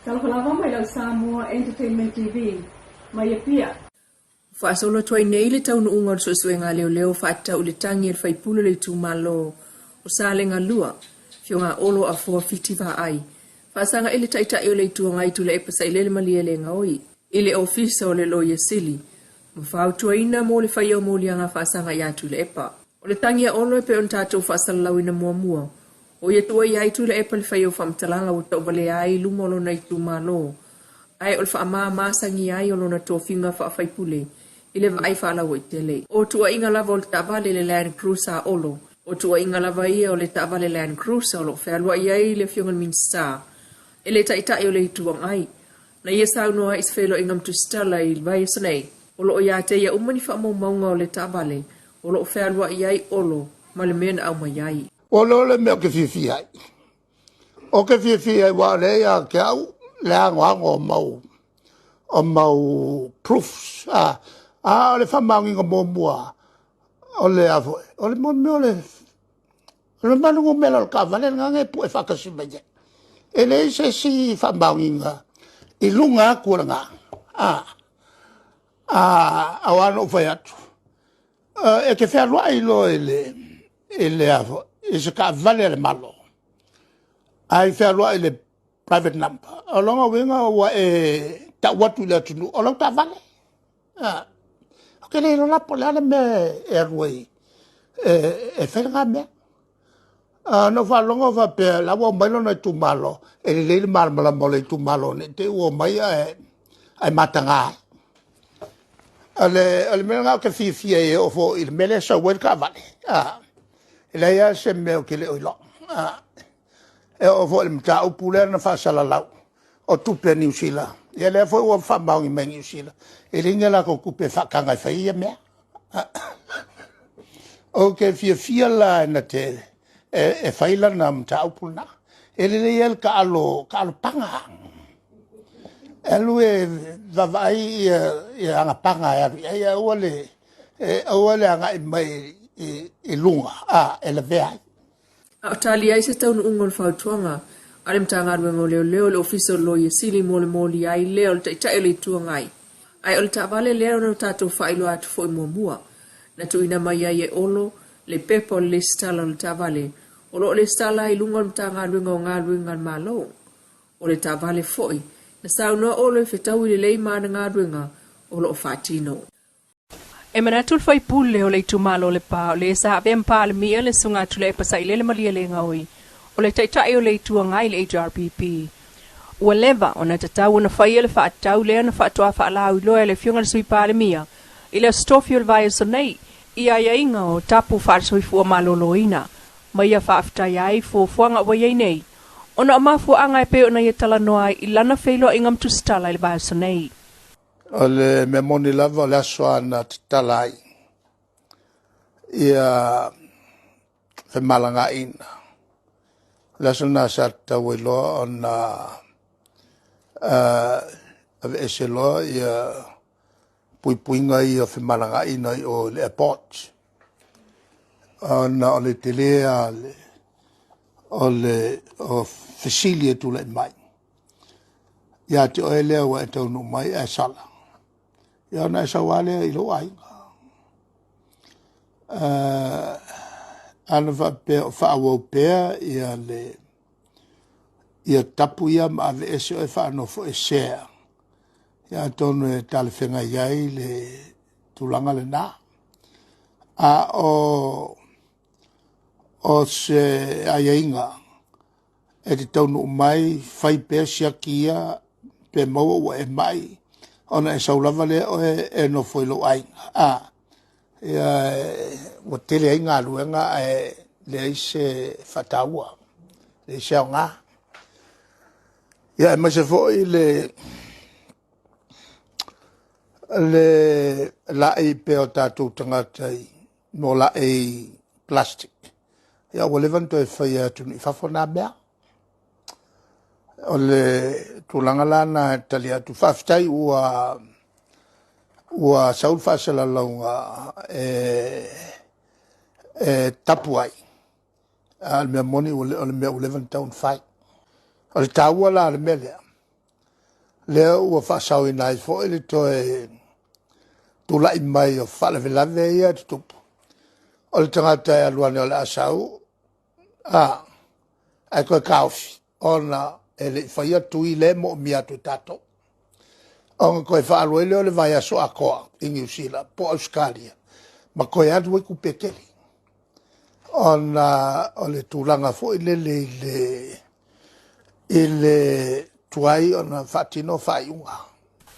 Talofa lava mai lau Samoa Entertainment TV mai Apia. Faasolo atu ai nei le taunuuga o le suesuega a leoleo faatatau i le tagi a le faipule o le itumalo o Salega 2, Afioga Olo Afoa Fiti Vaai, faasaga i le Taitai o le Itu Agai Tuilaepa Sailele Malielegaoi i le Ofisa o le Loia Sili ma fautuaina mo le faia o moliaga faasaga ia Tuilaepa. O le tagi a Olo e pei ona tatou faasalalauina muamua, o ia tuuaia ai Tuilaepa i le faia o faamatalaga ua tauvalea ai i luma o lona itumalo, ae o le faamamasagia ai o lona tofiga faafaipule i le vaai faalauaitele. O tuuaiga lava o le taavale le Land Cruiser a Olo, o tuuaiga lava ia o le taavale Land Cruiser o lo o fealuai ai le Afioga i le Minisita e le Taitai o le Itu Agai. Na ia saunoa ai i se feiloaiga ma Tusitala i le vaiaso nei, o lo o ia te ia uma ni faamaumauga o le taavale o lo o fealuai ai Olo ma le mea na aumai ai. Olo le mea ou te fiafia ai. Ou te fiafia ai aua o lea ia te au le anoano o mau proofs. A, a o le faamaoniga muamua o le a foi, o le mea o le O le malu numera o le taavale lena na e pue faatasi mai ai. E leai se isi faamaoniga i luga atu o lena. A, aua na ou fai atu, e te fealuai loa i le, i le a foi, i se taavale a le Malo, ae fealuai i le private number, o lona uiga ua e tau atu i le atunuu o lau taavale. Ou te le iloa la po o le a le mea e alu ai e fai lena mea. Na ou faalogo o faapea o la ua omai lona itumalo, e lelei le malamalama o le itumalo ne i te i ua omai ae mataga ai. O le mea lena ou te fiafia ai e oo foi i le mea lea e sau ai le taavale, e leai lava se mea ou te le o iloa. E oo foi i le mataupu lea na faasalalau o tupe a Niu Sila, ia lea foi ua faamaoni mai e Niu Sila, e leai ni a latou tupe e faataga e fai ai ia mea. Ou te fiafia la na te e fai lana mataupu lena. E lelei lava le taalo, taalo paga. E alu e vaavaai ia ana paga e alu i ai, ae aua le agai mai i luga e lavea ai. A o tali ai se taunuuga o le fautuaga a le Matagaluega o Leoleo i le Ofisa o le Loia Sili mo le molia ai lea o le Taitai o le Itu Agai. Ae o le taavale lea na tatou faailoa atu foi muamua, na tuuina mai ai e Olo le pepa o le lesitala o le taavale o lo o lesitala ai i luga o le Matagaluega o Galuega a le Malo. O le taavale foi na saunoa Olo e fetaui lelei ma ana galuega o lo o faatino. E manatu le faipule o le itumalo o Lepa o le sa avea ma Palemia le Susuga a Tuilaepa Sailele Malielegaoi, o le Taitai o le Itu Agai i le HRPP. Ua leva ona tatau ona faia le faatatau lea na faatoa faalauiloa e le Afioga i le Sui Palemia i le Aso Tofi o le vaiaso nei i aiaiga o tapu faale-soifua maloloina ma ia faafetaia ai fuafuaga ua i ai nei ona o mafuaaga e pei ona ia talanoa ai i lana feiloaiga ma Tusitala i le vaiaso nei. O le mea moni lava o le aso lava na tatala ai ia femalagaaiga. O le aso lena sa tatau ai loa ona aveese loa ia puipuiga ia o femalagaaiga i o i le airport, ona o le tele lava o le fesili e tulai mai ia te oe lea ua e taunuu mai ae sala, ia ona e sau lava lea i lou aiga. Ana faapea o faaauau pea ia le ia tapu ia ma aveese oe faanofoesea, ia atonu e talafeagai ai le tulaga lena. A o se aiaiga e te taunuu mai fai pea siaki ia pe maua ua e mai ona e sau lava lea oe e nofo i lou aiga. Ia, ua tele ai galuega ae leai se faataua, leai se aoga. Ia aemaise foi le laei pea o tatou tagata i mo laei plastic. Ia ua leva ona toe fai e atunuu i fafo na mea. O le tulaga la lena e tali atu. Faafetai ua sau le faasalalauga e tapu ai, a o le mea moni o le mea ua leva ona tatau ona fai. O le taua la o le mea lea, Lea ua faasaoina ai foi le toe tulai mai o faalavelave ia e tutupu, o le tagata e alu ane o le a sau, ae toe taofi ona e le i faia tui lea e moomia atu e tatou, ona toe faaalu ai lea o le vaiaso atoa i Niu Sila po o Ausetalia ma toe alu ai tupe e tele, ona o le tulaga foi lele i le tuai ona faatino faaiuga.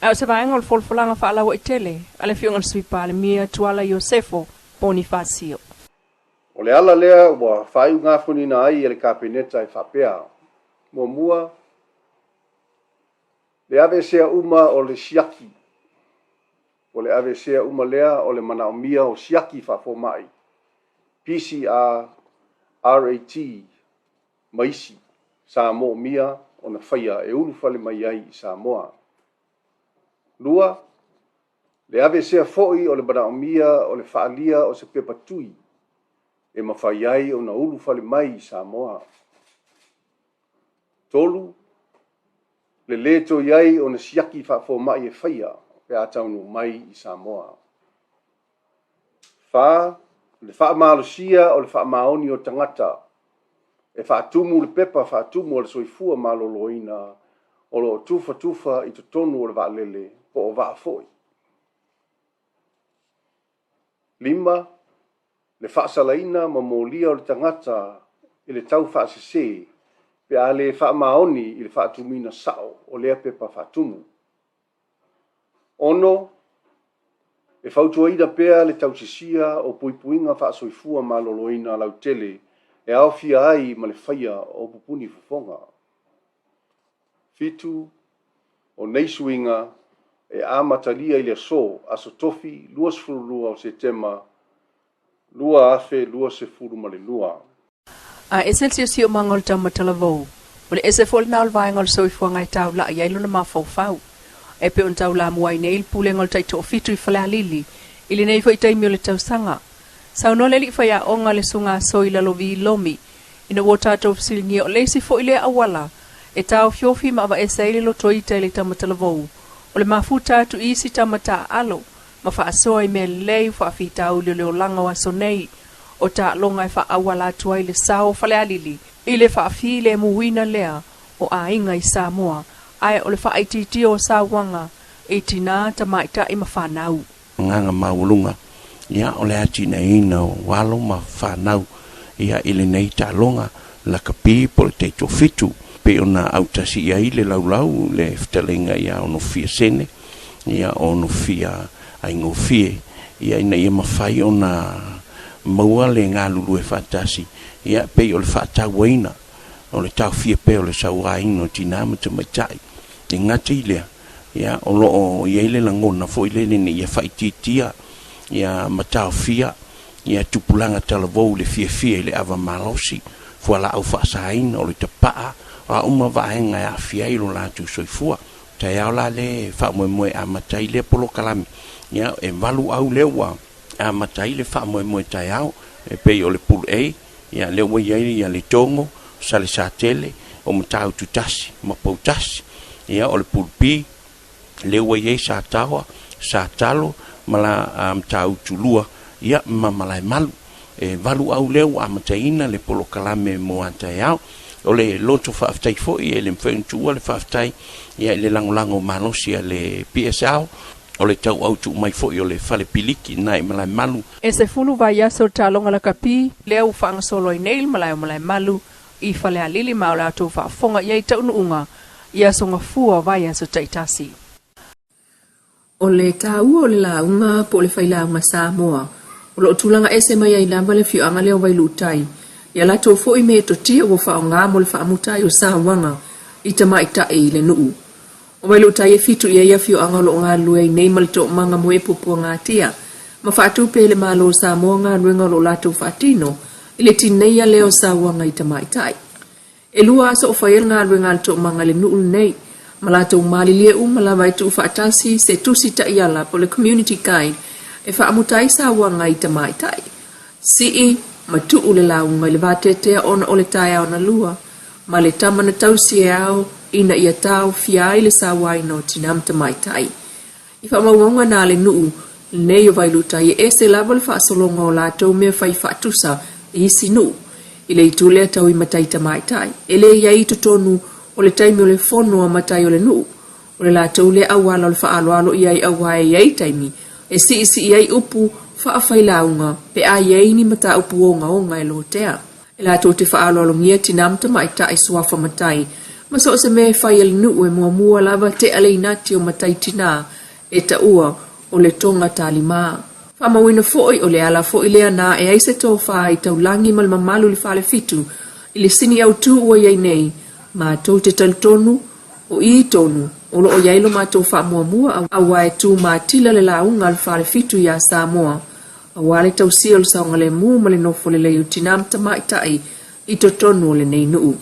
A o se vaega o le folafolaga faalauaitele a le Afioga i le Sui Palemia Tuala Iosefo Ponifasio. O le ala lea ua faaiugafonoina ai e le Kapeneta e faapea, Muamua, le aveesea uma o le siaki, o le aveesea uma lea o le manaomia o siaki faafomai, PCR, RAT ma isi sa moomia ona faia e ulufale mai ai i Samoa. 2, le aveesea foi o le manaomia o le faaalia o se pepa tui e mafai ai ona ulufale mai i Samoa. 3, le lē toe i ai o ni siaki faafomai e faia pe a taunuu mai i Samoa. 4, le faamalosia o le faamaoni o tagata e faatumu le pepa faatumu a le Soifua Maloloina o lo o tufatufa i totonu o le vaalele po o vaa foi. 5, le faasalaina ma molia o le tagata i le taufaasese pe a le faamaoni i le faatumuina sao o lea pepa faatumu. 6, e fautuaina pea le tausisia o puipuiga faasoifua maloloina lautele e aofia ai ma le faia o pupuni fofoga. 7, O nei suiga e amatalia i le aso, Aso Tofi 22 o Setema 2022. A ese le siosiomaga o le taumatalavou, o le ese foi lena o le vaega o le soifuaga e taulai ai lona mafaufau. E pei ona taulamua ai nei le Pulega o le Taitoafitu i Falealili i lenei foi taimi o le tausaga. Saunoa le alii faiaoga le Susuga Soi Lalovi Lomi ina ua tatou fesiligia o le isi foi lea auala e taofiofi ma avaese ai le lotoita i le taumatalavou, o le mafuta atu i isi tama taaalo ma faasoa i mea lelei o faafitauli o le olaga o aso nei, o taaloga e faaauala atu ai le sao o Falealili i le faafilemuina lea o aiga i Samoa, ae o le faaitiitia o sauaga i tinā, tamaitai ma fanau. Agaga maualuga, ia, o le atinaeina o alo ma fanau, ia, i lenei taaloga lakapi po o le taitoafitu, pei ona autasi i ai le laulau le fetalaiga ia Onofia Sene, ia, o Onofia Aigofie, ia, ina ia mafai ona maua le galulue faatasi, ia, pei o le faatauaina o le taofia pea o le sauaina o tinā ma tamaitai. E gata i lea, ia, o lo o i ai le lagona foi lele ina ia faaitiitia, ia, ma taofia, ia, tupulaga talavou i le fiafia i le ava malosi, fualaau faasaina, o le tapaa, o a uma vaega e aafia ai lo latou soifua. Taeao la lea e faamoemoe e amata ai lea polokalame, ia, e 8 au lea ua amata ai le faamoemoe taeao, e pei o le Pool A, ia, lea ua i ai ia le Togo, Salesatele, o Matautu-tasi ma Poutasi. Ia, o le Pool B, lea ua i ai Sataoa, Satalo ma la Matautu-lua, ia, ma Malaemalu. E 8 au lea ua amataina le polokalame mo a taeao. O le loto faafetai foi e le mafai ona tuua le faafetai, ia, i le lagolago malosi a le PSL, o le tauau tuu mai foi o le fale piliki na i Malaemalu. E 10 vaiaso le taaloga lakapi lea ua faagasolo ai nei le malae o Malaemalu i Falealili ma o le a outou faafofoga i ai taunuuga i aso gafua o vaiaso taitasi. O le taua o le lauga po o le failauga Samoa, o lo o tulaga ese mai ai lava le afioaga lea o Vailuutai i a latou foi metotia ua faaaoga mo le faamuta ai o sauaga i tamaitai i le nuu. O Vailuutai e 7 i ai afioaga o lo o galulue ai nei ma le toomaga mo e puapuagatia ma faatupe e le Malo o Samoa galuega o lo o latou faatino i le tineia lea o sauaga i tamaitai. E 2 aso o fai ai le galuega a le toomaga i le nuu lenei, ma latou malilie uma lava e tuufaatasi se tusi taiala po o le community guide e faamuta ai sauaga i tamaitai. Sii ma tuu le lauga i le vateatea ona o le taeao na lua ma le tama na tausi e ao ina ia taofia ai le sauaina o tinā ma tamaitai. I faamaumauga na a le nuu lenei o Vailuutai e ese lava le faasologa o latou mea fai faatusa i isi nuu. I le itu lea tau i matai tamaitai, e le i ai i totonu o le taimi o le fono a matai o le nuu. O le latou lea auala o le faaaloalo i ai auā e i ai taimi e siisii ai upu faafailauga pe a i ai ni mataupu ogaoga e lotea. E latou te faaaloalogia tinā ma tamaitai suafa matai, ma so o se mea e fai e le nuu e muamua lava tea le inati o matai tinā e taua o le toga talimā. Faamauina foi o le ala foi lea na ae ai se tofā i taulagi ma le mamalu i le Falefitu i le sini autū ua i ai nei, matou te talitonu o i tonu o lo o i ai lo matou faamuamua auā e tū matila le lauga a le Falefitu iā Samoa Aua le tausia o le saogalemu ma le nofo lelei o tinā ma tamaitai i totonu o lenei nuu.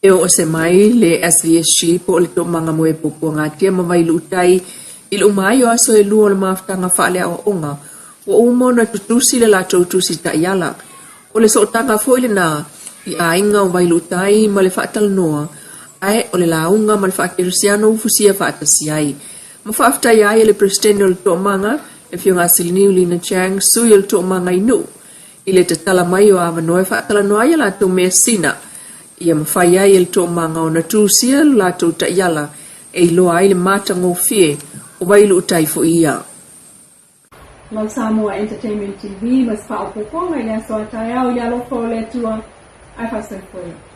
E oo ese mai le SVSG po o le Toomaga Moe Puapuagatia ma Vailuutai i le uma ai o aso e lua o le mafutaga faaleaoaoga, ua uma ona tutusi le latou tusi taiala. O le sootaga foi lena i aiga o Vailuutai ma le faatalanoa, ae o le lauga ma le faakerisiano ua fusia faatasi ai. Ma faafetaia ai e le Peresetene o le Toomaga, le Afioga a Siliniu Lina Chang, sui o le Toomaga i Nuu, i le tatala mai o avanoa e faatalanoa ai a latou measina, ia mafai ai e le Toomaga ona tusia lo latou taiala e iloa ai le matagofie o Vailuutai foi ia. Lau Samoa Entertainment TV ma se faaopoopoga i le aso a taeao i le alofa o le Atua, ae faasoifua ia.